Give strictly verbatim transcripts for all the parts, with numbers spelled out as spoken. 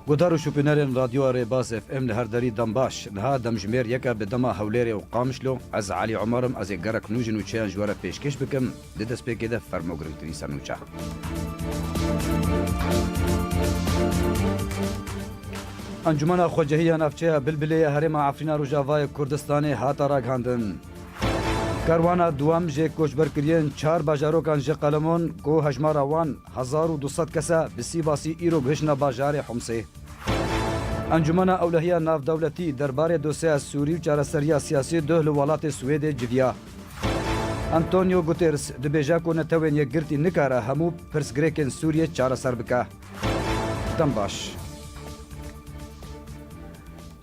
Guhdar û şopînerên Radyoya Rêbaz F M li her derî dem baş. Niha demjimêr yek e bi dema Hewlêrê û Qamişlo. Ez Elî Omer im, ez ê gelek nû ji nûçeyan ji we re pêşkêş bikim. Di destpêkê de fermo girîngtirîn ser nûçe. Encûmena Xwecehî ya Navçeya Bilbilê ya Herêma Efrîna Rojavayê Kurdistanê hate ragihandin. Kerwana duwem jê koçberkiriyên çar bajarokan ji qelemon ku hejmara wan hezar û du sed kes e, bi sîbasî îro gihiştine bajarê Homsê. Encûmena Ewlehiya Navdewletî derbarê dosyeya Sûrî û çareseriya siyasî duh li welatê Swêdê civiya. Antonio Guterres dibêje ku Netewên Yekgirtî nikare hemû pirsgirêkên Sûriyê çareser bike. Dem baş.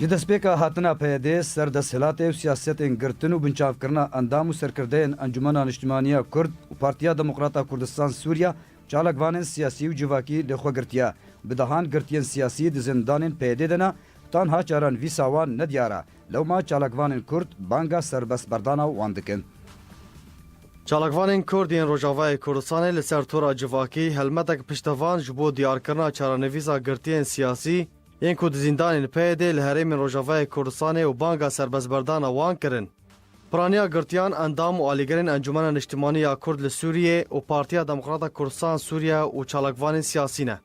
Ji destpêka hatina P Y D'ê ser desthilatê û siyasetên girtin û binçavkirina endam û serkirdeyên Encûmena Niştimanî ya Kurd û Partiya Demokrata Kurdistan Sûriya çalakvanên siyasî û civakî li xwe girtiye. Bi dehan girtiyên siyasî di zindanên P Y D'ê de ne, tanha çarenivîsa wan nediyar e. Lewma çalakvanên Kurd banga serbestberdana wan dikin. Çalakvanên Kurd yên Rojavayê Kurdistanê li ser tora civakî helmetek piştevan ji bo diyarkirina çarenivîsa girtiyên siyasî yên ku di zîndanên P Y D'ê li herêmên Rojavayê Kurdistanê û banga serbestberdana wan kirin. Piraniya girtiyan endam û alîgirên Encûmena Niştimanî ya Kurd li Sûriyê û Partiya Demokrata Kurdistan Sûriye û çalakvanên siyasî ne.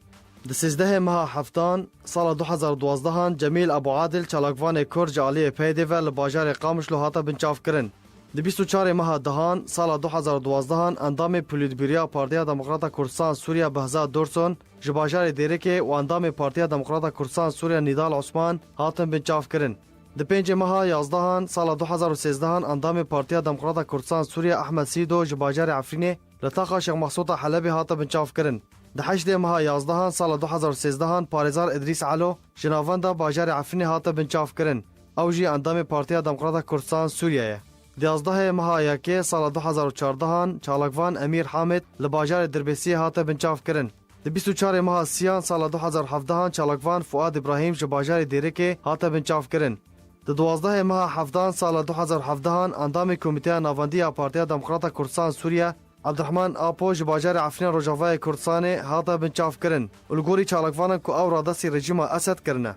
Di sêzdehê meha heftan sala du hezar û duwazdehan Cemîl Ebû Adil çalakvanê Kurd ji aliyê P Y D'ê ve li bajarê Qamişlo hate binçavkirin. Di bîst û çarê meha dehan sala du hezar û duwazdehan endamê Polîtbîroya Partiya Demokrata Kurdistan Sûriye Behzat Dorson ji bajarê Dêrikê û endamê Partiya Demokrata Kurdistan Sûriye Nîdal Osman hatin binçavkirin. Di pêncê meha yazdehan sala du hezar û sêzdehan endamê Partiya Demokrata Kurdistan Sûriye Ehmed Sîdo ji bajarê Efrînê li taxa Şêx Mexsûta Helebê hate binçavkirin. Di heştê meha yazdehan sala du hezar û sêzdehan parêzar Idrîs Elo ji navenda bajarê Efrînê hate binçavkirin. Ew jî endamê Partiya Demokrata Kurdistan Sûriye ye. Di yazdehê meha yekê sala du hezar û çardehan çalakvan Emîr Hamid li bajarê Dirbêsiyê hate binçavkirin. Di bîst û çarê meha siyan sala du hezar hevdehan çalakvan Fuad Îbrahîm ji bajarê Dêrikê hate binçavkirin. Di duwazdehê meha hevdan sala du hezar hevdehan endamê Komîteya Navendî ya Partiya Demokrata Kurdistan Sûriye Abdurrahman Apo ji bajarê Efrîna Rojavayê Kurdistanê hate binçavkirin û li gorî çalakvanan ku ew radestî rejîma Esed kirine.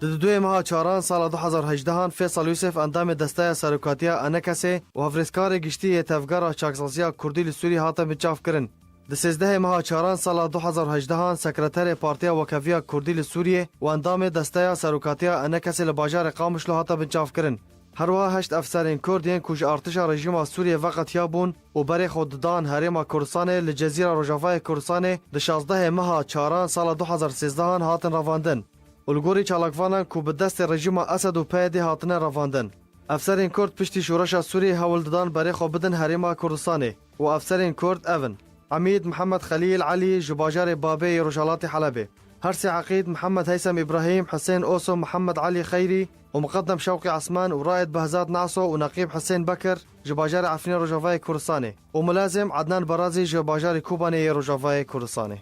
Di duduyê meha çaran sala du hezar hejdehan Fêsal Yûsif endamê Desteya Serokatiya Enekesê û hevrêzkarê giştî yê Tevgera Çaksaziya Kurdî li Sûriyê hate binçavkirin. Di sêzdehê meha çaran sala du hezar hejdehan sekreterê Partiya Wekeviya Kurdî li Sûriyê û endamê Desteya Serokatiya Enekesê li bajarê Qamişlo hate binçavkirin. Her wiha heşt efserên Kurd yên ku ji artişa rejîma Sûriyê veqetiyabûn û berê xwe didan Herêma Kurdistanê li Cezîra Rojavayê Kurdistanê di şazdehê meha çaran sala du hezar sêzdehan hatin revandin û li gorî çalakvanan ku bi destê rejîma Esed û P Y D hatine revandin. Efserên Kurd piştî şoreşa Sûriyê hewl didan berê xwe bidin Herêma Kurdistanê û efserên Kurd ev in: Emîd Mihemed Xelîl Elî ji bajarê Babê yê Rojhelatê Helebê, Hersê Eqîd, Mihemed Heysem Îbrahîm, Hisên Oso, Mihemed Elî Xeyrî û Miqedem Şewqî Esman û Raed Behzat Naso û Neqîb Hisên Bekir ji bajarê Efrînê Rojavayê Kurdistanê û Mulazim Ednan Barazî ji bajarê Kobanê yê Rojavayê Kurdistanê.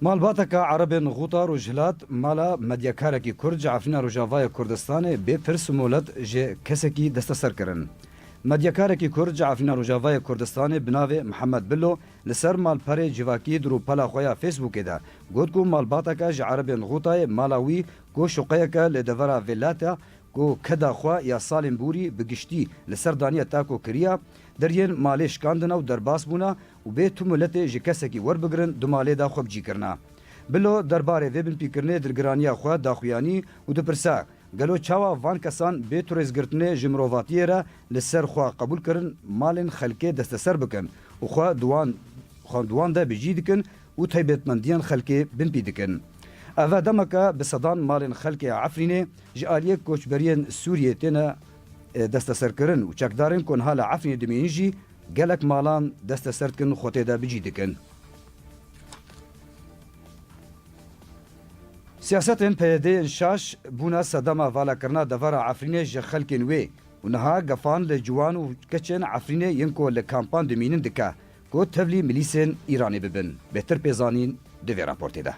Malbateke Erebên Xûta Rojhilat mala medyakarekî Kurd ji Efrîna Rojavayê Kurdistanê bê pirs û molet ji kesekî desteser kirin. Medyakarekî Kurd ji Efrîna Rojavayê Kurdistanê bi navê Mihemed Bilo li ser malperê civakî di rûpela xwe ya Facebookê de got ku malbateke ji Erebên Xûtayê mala wî ku şoqeyeke li devera Vêlata ku keda xwe ya salên borî bi giştî li ser daniye tako kiriye, deriyên malê şikandine û derbas bûne û bê tu miletê ji kesekî werbigirin di malê de xwe bi cî kirine. Bilo derbarê vê binpîkirinê dilgiraniya xwe daxuyanî û dipirse, gelo çawa van kesan bê tu rêzgirtinê ji mirovatiyê re li ser xwe qebûl kirin, malên xelkê desteser bikin û xwe di wan, xwe di wan de bi cî dikin û taybetmendiyên xelkê binpî dikin. Ev e demeke bi sedan malên xelkê Efrînê ji aliyê koçberiyên Sûriyê têne, e, desteserkirin û çekdarên ku niha li Efrînê dimînin jî gelek malan desteser dikin, xwe tê de bi cî dikin. Siyasetên P Y D'ê yên şaş bûne sedema valakirina devera Efrînê ji xelkên wê û niha gefan li ciwan û keçên Efrînê yên ku li kampan dimînin dike ku tevlî milîsên Îranê bibin. Bêhtir pê zanîn di vê raportê de.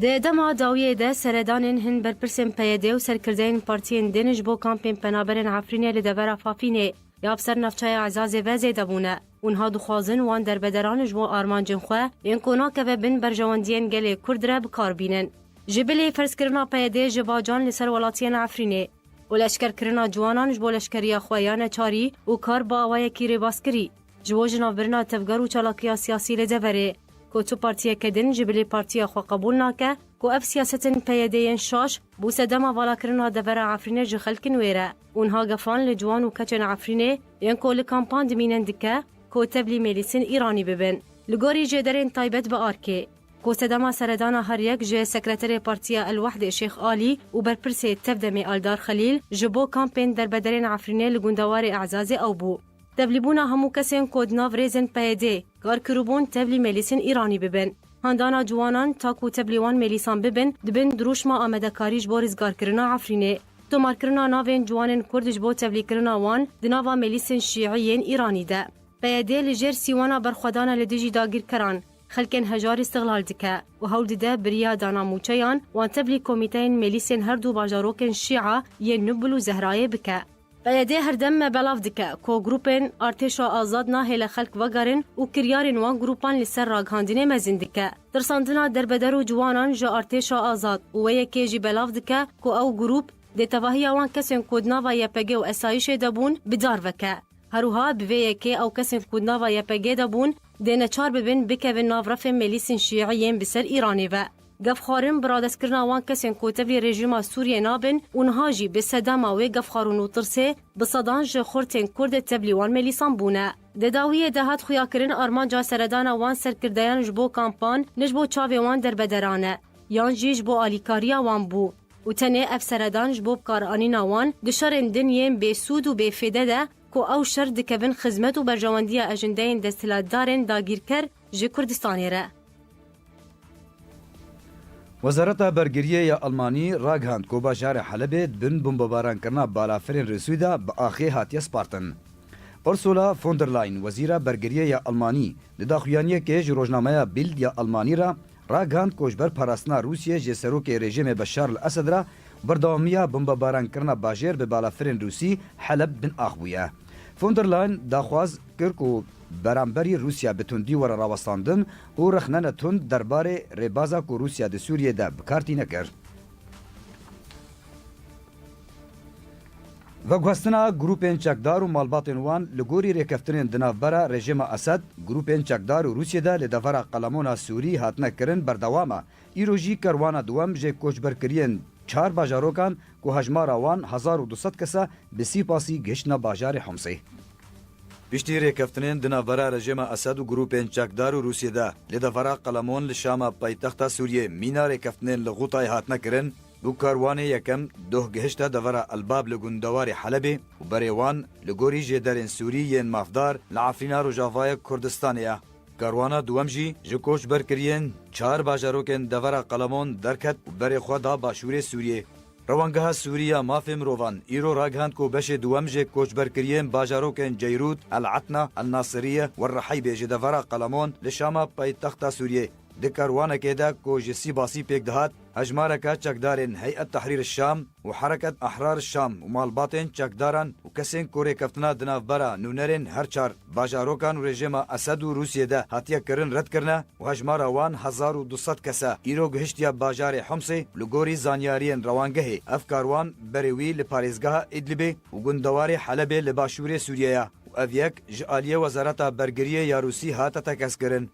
Di dema dawiyê de seredanên hin berpirsên P Y D û serkirdeyên partiyên din ji bo kampên penaberên Efrînê li devera Fafînê ya bi ser navçeya Ezazê ve zêde bûne. Û niha dixwazin wan derbederan ji bo armancên xwe yên ku nakeve bin berjewendiyên gelê Kurd re bi kar bînin. Ji bilî ferzkirina P Y D ji bacan li ser welatiyên Efrînê û leşkerkirina ciwanan ji bo leşkeriya xwe ya neçarî û kar bi awayekî rêbaskirî ji bo jinavbirina tevger û çalakiya siyasî li deverê, ku tu partiyeke din ji bilî partiya xwe qebûl nake, ku ev siyasetên P Y D yên şaş bû sedema valakirina devera Efrînê ji xelkin wê re û niha gefan li ciwan û keçên Efrînê yên ku li kampan dimînin dike ku tevlî mêlîsên Îranî bibin. Li gorî jêderên taybet bi arkê, ku sedema seredana her yek ji sekreterê Partiya El Wehdê Şêx Alî û berpirsê Tevdemê Aldar Xelîl ji bo kampên derbederên Efrînê li gundewarê Ezazê ew bû. Tevlîbûna hemû kesên ku di nav rêzên P Y D kar kiribûn tevlî mêlîsên Îranî bibin. Handana ciwanan ta ku tevlî wan mêlîsan bibin, dibin dirûşma amadekarî ji bo rizgarkirina Efrînê. Tomarkirina navên ciwanên Kurd ji bo tevlîkirina wan di nava mêlîsên şîî yên Îranî de. P Y D li jêr sîwana berxwedana li dijî dagîrkeran, xelkên hejarî îstixlal dike û hewl dide bi riya dana mûçeyan wan tevlî komîteyên mêlîsên her du bajarokên şîa yên Nubul û Zehrayê bike. P Y D her dem me belav dike ku grûpên Artêşa Azad nahêle xelk vegerin û kiryarên wan grûpan li ser ragihandinê mezin dike. Tirsandina derbeder û ciwanan ji Artêşa Azad û wê yekê jî belav dike ku ew grûp dê tevahiya wan kesên ku di nava Y P G û esayîşê de bûn bi dar veke. Her wiha bi vê yekê ew kesên ku di nava Y P G de bûn dê neçar bibin bikevin nav refên mêlîsên şîî yên bi ser Îranê ve. Gefxwarin bi radestkirina wan kesên ku tevlî rejîma Sûriyê nabin û niha jî bi sedema wê gefxwarûn û tirsê bi sedan ji xurtên Kurd tevlî wan mêlîsan bûne. Di dawiyê de hat xuyakirin armanca seredana wan serkirdeyan ji bo kampan ne ji bo çavê wan derbederan e, yan jî ji bo alîkariya wan bû û tenê ev seredan ji bo bikaranîna wan di şerên din yên bêsûd û bêfêde de ku ew şer dikevin xizmet û berjewendiya ejindeyên desthilatdarên dagîrker ji Kurdistanê re. Wezareta Bergiriyê ya Almanî ragihand ku bajarê Helebê di bin bombebarankirina balafirên Rûsî de bi axê hatiye spartin. Ursula von der Leyen, wezîra bergiriyê ya Almanî, di daxuyaniyekê ji rojnameya Bild ya Almanî re ragihand ku ji ber parastina Rûsiyê ji serokê rejîmê Beşar el Esed re berdewamiya bombebarankirina bajêr bi balafirên Rûsî Heleb bin ax bûye. Von der Leyen daxwaz kir ku beramberî Rûsya bi tundî were rawestandin û rexnene tund derbarê rêbaza ku Rûsya di Sûriyê de bi kar tîne kir. Veguhestina grûpên çekdar û malbatên wan li gorî rêkeftinên di navbera rejîma Esed, grûpên çekdar û Rûsiyê de li devera qelemona Sûrî hatine kirin berdewam e. Îro jî kerwana duwem jê koçberkiriyên çar bajarokan ku hejmara wan hezar û du sed kes e, bi sîpasî gihiştine bajarê Homsê. Piştî rêkeftinên di navbera rejîma Esed û grûpên çekdar û Rûsiyê de li devera Qelemon li Şama paytexta Sûriyê mîna rêkeftinên li Xûtayê hatine kirin û karwanê yekem doh gihişte devera Elbab li gundewarê Helebê û berê wan li gorî jêderên Sûrî yên mafdar li Efrîna Rojavayê Kurdistanê ye. Karwana duwem jî ji koçberkiriyên çar bajarokên devera Qelemon derket û berê xwe da başûrê Sûriyê. Rewangeha Sûrî ya Mafê Mirovan îro ragihand ku beşê duwem ji koçberkiriyên bajarokên Ceyrût, El Etna, El Nasiriye û Reheybê ji devera Qelemon li Şama paytexta Sûriyê di karwanekê de ku ji Sîbasî pêk dihat, hejmareke çekdarên Heyet Tehrîr Şam û Hereket Ehrar Şam û malbatên çekdaran û kesên ku rêkeftina di navbera nûnerên her çar bajarokan û rejîma Esed û Rûsiyê de hatiye kirin red kirine û hejmara wan hezar û du sed kes e, îro gihiştiye bajarê Homsê û li gorî zanyariyên rewangehê ev karwan berê wî li parêzgeha Îdlibê û gundewarê Helebê li başûrê Sûriyê ye û ev yek ji aliyê Wezareta Bergiriyê ya Rûsî hate tekez kirin.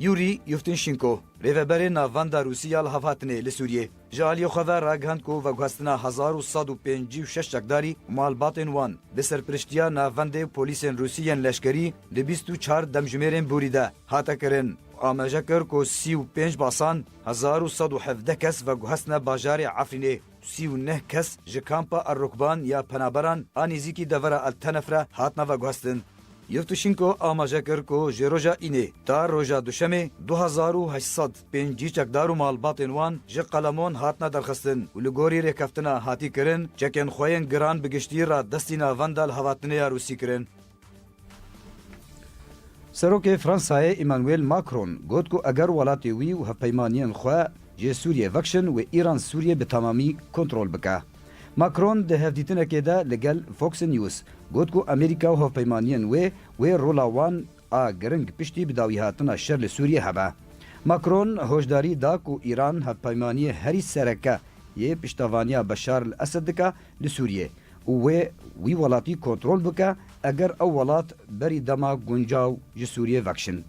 Yûrî Yuftinşînko, rêveberê navenda Rûsî ya lihevhatinê li Sûriyê, ji aliyê xwe ve ragihand ku veguhestina hezar û sed û pêncî û şeş çekdarî û malbatên wan bi serpiriştiya navendê polîsên Rûsî yên leşkerî di bîst û çar demjimêrên borî de hate kirin û amaje kir ku sî û pênc basan, hezar û sed û hevdeh kes veguhestine bajarê Efrînê û sî û neh kes ji kampa El Rukban ya penaberan a nêzîkî devera El Tenef re hatine veguhestin. Yevtuşenko amaje kir ku ji roja Înê ta roja Duşemê du hezar û heşt sed pêncî çekdar û malbatên wan ji Qelemon hatine derxistin û li gorî rêkeftina hatî kirin, çekên xwe yên giran bi giştî radestî navenda lihevhatinê ya Rûsî kirin. Serokê Fransayê Emmanuel Macron got ku eger welatê wî û hevpeymaniyên xwe ji Sûriyê vekişin, wê Îran Sûriyê bi temamî kontrol bike. Macron di hevdîtinekê de li gel Fox News got ku Amerîka û hevpeymaniyên wê, wê rola wan a giring piştî bidawîhatina şer li Sûriyê hebe. Macron hoşdarî da ku Îran hevpeymaniyê herî sereke yê piştevaniya Beşar el Esed dike li Sûriyê û wê wî welatî kontrol bike eger ew welat berî dema guncaw ji Sûriyê vekişin.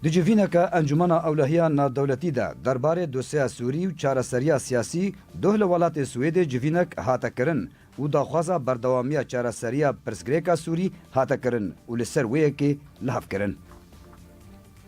Di civîneke Encûmena Ewlehiya Navdewletî de derbarê dosyeya Sûrî û çareseriya siyasî doh li welatê Swêdê civînek hate kirin û daxwaza berdewamiya çareseriya pirsgirêka Sûrî hate kirin û li ser wê yekê li hev kirin.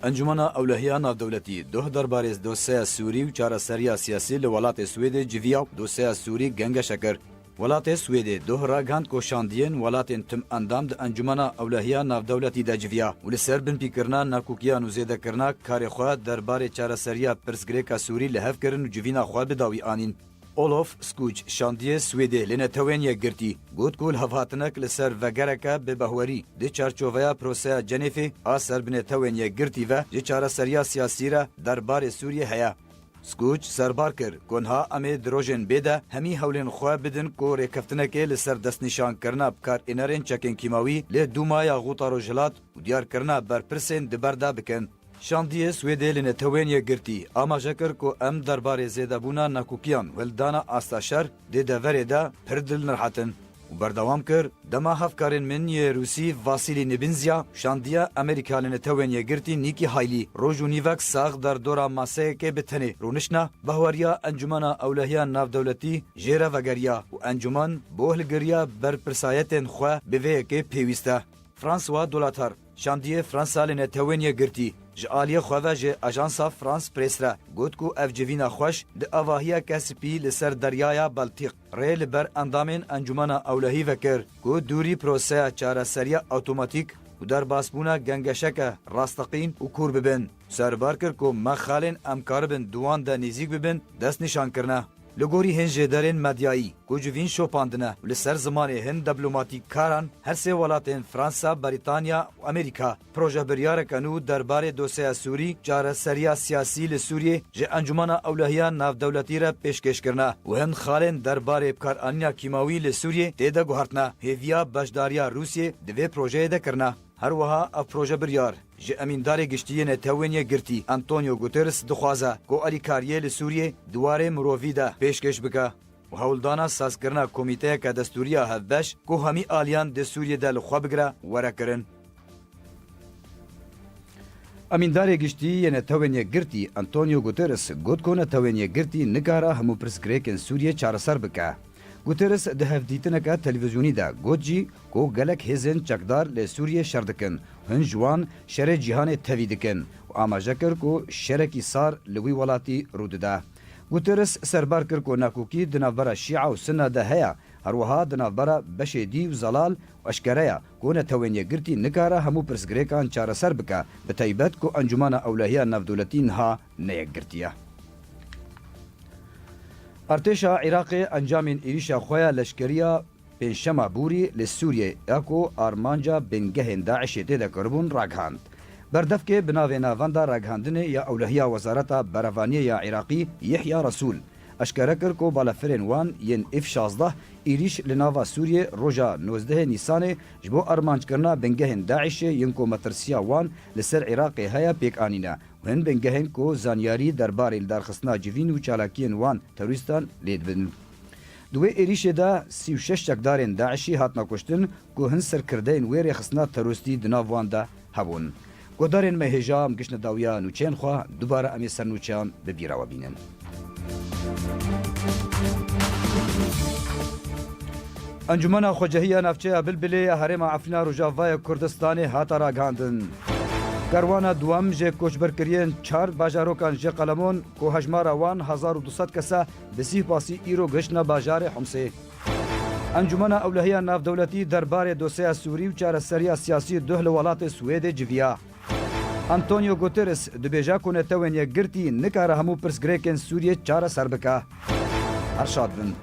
Encûmena Ewlehiya Navdewletî doh derbarê dosyeya Sûrî û çareseriya siyasî li welatê Swêdê civiya û dosyeya Sûrî gengeşe kir. Welatê Swêdê doh ragihand ku şandiyên welatên tim endam di Encûmena Ewlehiya Navdewletî de civiya û li ser binpîkirina nakokiyan û zêdekirina karê xwe derbarê çareseriya pirsgirêka Sûrî li hev kirin û civîna xwe bi dawî anîn. Olof Skuç, şandiyê Swêdê li Netewên Yekgirtî, got ku lihevhatinek li ser vegereke bi behwerî di çarçoveya proseya Cenêfê a ser bi Netewên Yekgirtî ve ji çareseriya siyasî re derbarê Sûriyê heye. Skuç serbar kir ku niha em ê di rojên bê de hemî hewlên xwe bidin ku rêkeftinekê li ser destnîşankirina bikarînerên çekên kîmawî li Dûmaya Xuta Rojhilat û diyarkirina berpirsên di ber de bikin. Şandiyê Swêdê li Netewên Yekgirtî amaje kir ku em derbarê zêdebûna nakokiyan û hildana asta şer di deverê de pir dilnirhat in û berdewam kir, dema hevkarên min yê Rûsî Vasîlî Nebenzya û şandiya Amerîka li Netewên Yekgirtî Nîkî Haylî roj û nîvek sax derdora maseyekê bi tenê rûniştine, behweriya Encûmena Ewlehiya Navdewletî jê re vegeriya û encûmen bo hilgiriya berpirsayetên xwe bi vê yekê pêwîst e. François Dolatar, şandiyê Fransa li Netewên Yekgirtî, ji aliyê xwe ve ji Ajansa France Press re got ku ev civîna xweş di avahiyeke spî li ser Deryaya Baltîk rê li ber endamên Encûmena Ewlehî vekir ku dûrî proseya çareseriya awtomatîk û derbasbûna gengeşeke rasteqîn û kûr bibin. Serbar kir ku mexalên em karibin di wan de nêzîk bibin dest nîşan kirine. Li gorî hin jêderên medyayî ku civîn şopandine û li ser zimanê hin diplomatîkkaran her sê welatên Fransa, Brîtanya û Amerîka projebiryareke nû derbarê dosyeya Sûrî, çareseriya siyasî li Sûriyê ji Encûmena Ewlehiya Navdewletî re pêşkêş kirine û hin xalên derbarê bikaranîna kîmawî li Sûriyê tê de guhertine. Hêviya beşdariya Rûsiyê di vê projeyê de kirine. Her wiha ev projebiryar ji Emîndarê Giştî yê Netewên Yekgirtî Antonio Guterres dixwaze ku alîkariyê li Sûriyê di warê mirovî de pêşkêş bike û hewldana sazkirina komîteyeke destûrî ya hevbeş ku hemî aliyan di Sûriyê de li xwe bigire were kirin. Emîndarê Giştî yê Netewên Yekgirtî Antonio Guterres got ku Netewên Yekgirtî nikare hemû pirsgirêkên Sûriyê çareser bike. Guterres di hevdîtineke televîzyonî de got jî ku gelek hêzên çekdar li Sûriyê şer dikin, hin ji wan şerê cîhanê tevî dikin û amaje kir ku şerekî sar li wî welatî rû dide. Guterres serbar kir ku nakokî di navbera Şîa û Sunna de heye, her wiha di navbera beşê dî û zelal û eşkere ye ku Netewên Yekgirtî nikare hemû pirsgirêkan çareser bike, bi taybet ku Encûmena Ewlehiya Navdewletî niha neyekgirtî ye. Artêşa Iraqê encamên êrîşa xwe ya leşkerî ya Pêncşema borî li Sûriyê ya ku armanca bingehên DAIŞê tê de kiribûn ragihand. Berdevkê bi navê Navenda Ragihandinê ya Ewlehiya Wezareta Berevaniyê ya Iraqî Yehya Resûl eşkere kir ku balafirên wan yên F şazdeh êrîş li nava Sûriyê roja nozdehê Nîsanê ji bo armanckirina bingehên DAIŞê yên ku metirsiya wan li ser Iraqê heye pêk anîne. Hin bingehên ku zanyarî derbarê lidarxistina civîn û çalakiyên wan terorîstan lê dibin. Di wê êrîşê de sî û şeş çekdarên DAIŞî hatine kuştin ku hin serkirdeyên wê rêxistina terorîstî di nav wan de hebûn. Guhdarên me hêja em giştine dawiya nûçeyên xwe, dubare em ê ser nûçeyan bi bîra we bînin. Encûmena Xwecehî ya Navçeya Bilbilê ya Herêma Efrîna Rojavayê Kurdistanê hate ragihandin. Kerwana duwem jê koçberkiriyên çar bajarokan jê qelemon ku hejmara wan hezar û du sed kes e, bi sîhbasî îro gihiştine bajarê Humsê. Encûmena Ewlehiya Navdewletî derbarê dosyeya Sûrî û çareseriya siyasî duh li welatê Swêdê civiya. Antonio Guterres dibêje ku Netewên Yekgirtî nikare hemû pirsgirêkên Sûriyê çareser bike. Her şad bin.